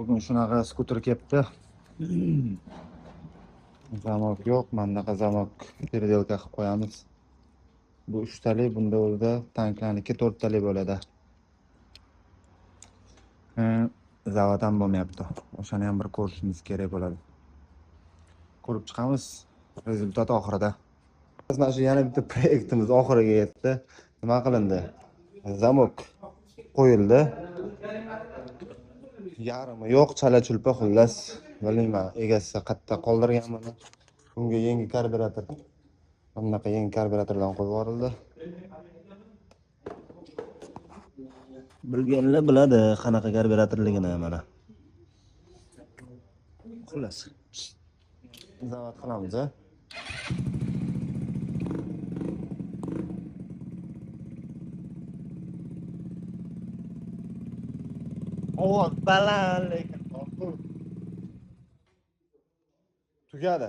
Bugun shunaqa skuter kelibdi. Zamok yo'q, mana bunaqa zamok переделка qilib qo'yamiz. Bu 3 tali, bunda o'zida tanklarniki 4 tali bo'ladi. Zavod ham bo'lmayapti. O'shani ham bir ko'rishimiz kerak bo'ladi. Ko'rib chiqamiz rezultat oxirida. Mana shu yana bitta proyektimiz oxiriga yetdi. Nima qilindi? Zamok qo'yildi. Yarmi yo'q, chala-chulpa, xullas, bilmayman, egasi qayerda qoldirgan buni. Bunga yangi karburator, bunaqa yangi karburatordan qo'yib yuborildi. Bilganlar biladi qanaqa karburatorligini mana. Xullas, zavod qilamiz, a? Ovoz baland lekin tugadi.